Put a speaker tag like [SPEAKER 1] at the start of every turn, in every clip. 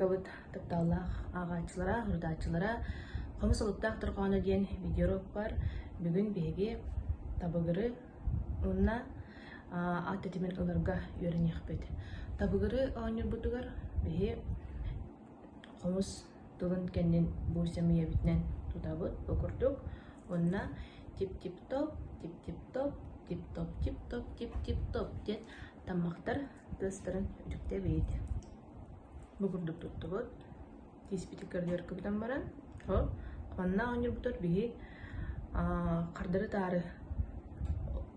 [SPEAKER 1] Библиотекабыт тапталлаах ааҕааччылара, сурутааччылара Хомус олуктаах дорҕооно диэн видеоуруокпар бүгүн биһиги табыгыры уонна аат тэтимин ыларга үөрэниэхпит. Табыгыры оонньуурбутугар биһи хомус тылын кэннин бу сэмийэбитинэн тутабыт бу курдук уонна тип-тип-топ, тип-тип-топ, тип-топ, тип-топ, тип-тип-топ диэн таммахтар тыастарын үтүктэбит. Бу курдук туттубут. Тииспити көрдөрөр кыбытан баран, ол манна оонньуурбутугар биһи хардары-таары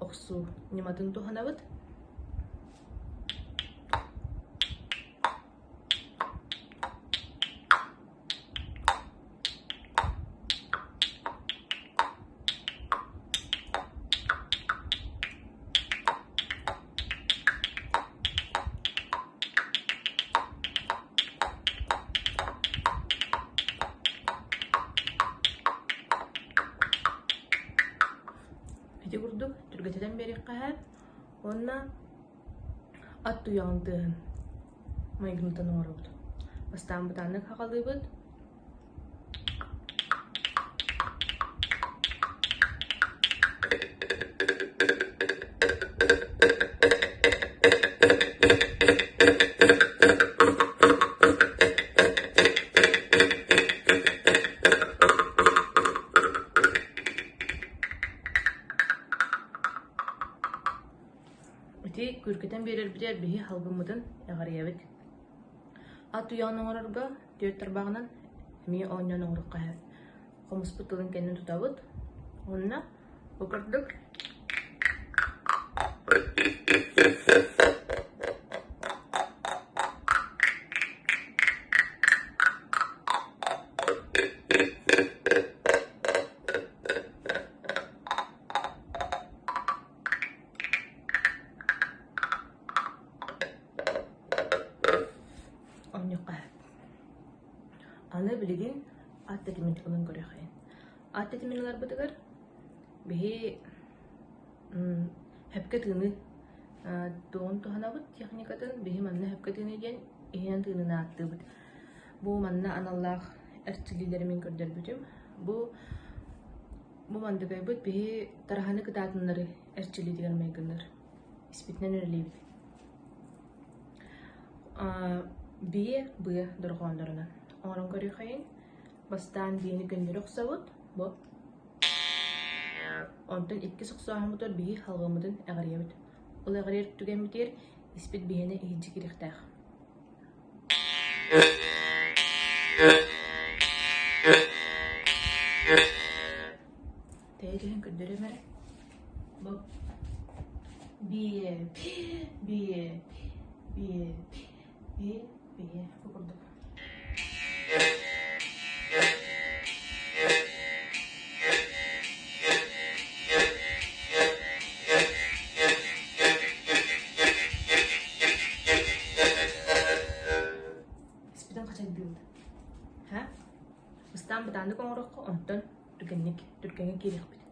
[SPEAKER 1] охсуу ньыматын туһанабыт. Ити курдук түргэтитэн биэриэххэ сөп уонна ат туйаҕын тыаһын майгынытан оҥоробут. Бастаан бытааннык хаҕалыыбыт. Ити күркэтэн биэрэрбитигэр биһи халгыммытын эҕэрийэбит. Ат уйаҕын оҥорорго түөрт тарбаҕынан эмиэ оонньоон оҥоруохха сөп. Хомуспут тылын кэннин тутабыт уонна бу курдук Оонньуохха сөп. Аны билигин ат тэтимин ылан көрүөххэйин. Ат тэтимин ыларбытыгар биһи сөпкө тыыныы туоҕун туһанабыт техникатын биһи манна сөпкө тыыныы диэн иһинэн тыыныыны ааттыыбыт. Бу манна аналлаах эрчиллиилэри мин көрдөрбүтүм. Бу Бу мандыгайбыт биһи тараһаны кытаатыннары эрчиллиитигэр майгынныр. Испитинэн үлэлиибит. Биэ быа дорҕооннорунан оҥорон көрүөхэйин. Бастаан биэни көннөрү охсобут. Бу. Онтон иккис охсооһуммутугар биһи халҕаммытын эҕирийэбит. Ол эҕирийэр түгэммитигэр испит биһиэнэ иһирдьэ киириэхтээх. Тэйэ түһэн көрдөрүөм эрэ. Бу биэ, биэ, биэ, биэ, биэ бу курдук. Испитин хачайдыыбыт. Һэ? Ыстаан бытааннык оҥоруохха, онтон түргэнник, түргэҥҥэ киириэхпит.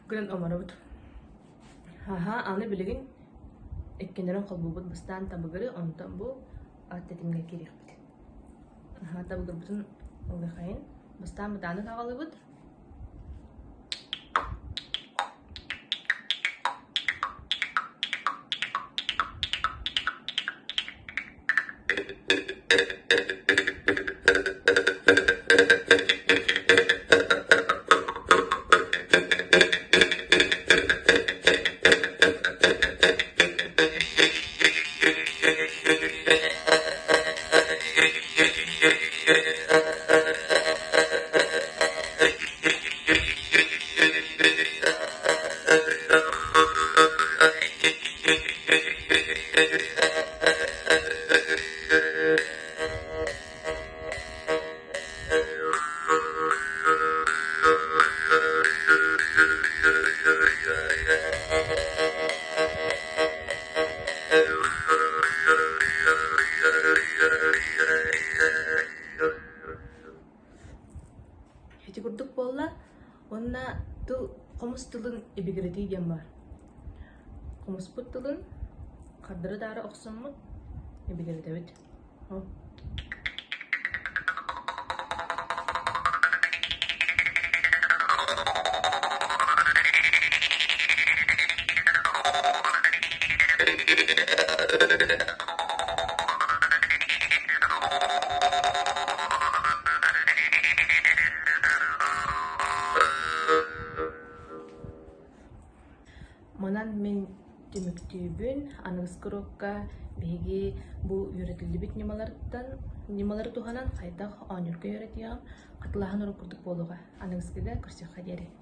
[SPEAKER 1] Гынан оҥоробут. Аһа, аны билигин иккиннэрин холбуубут бастаан табыгыры, онтон бу ат тэтимҥэ киириэхпит. Аһа, табыгырбытын ылыахайын. Бастаан бытааны хаҕалыыбыт. Ити курдук буолла уонна тыл хомус тылын ибигирэтии диэн баар. Хомуспут тылын хардары-таары охсоммут ибигирэтэбит. Манан мин түмүктүүбүн. Аныгыскы уруокка биһиги бу үөрэтиллибит ньымалартан ньымалары туһанан хайдах оонньуурга үөрэтиэҕим. Хатылааһын уруок курдук буолуоҕа. Аныгыскыга көрсүөххэ диэри.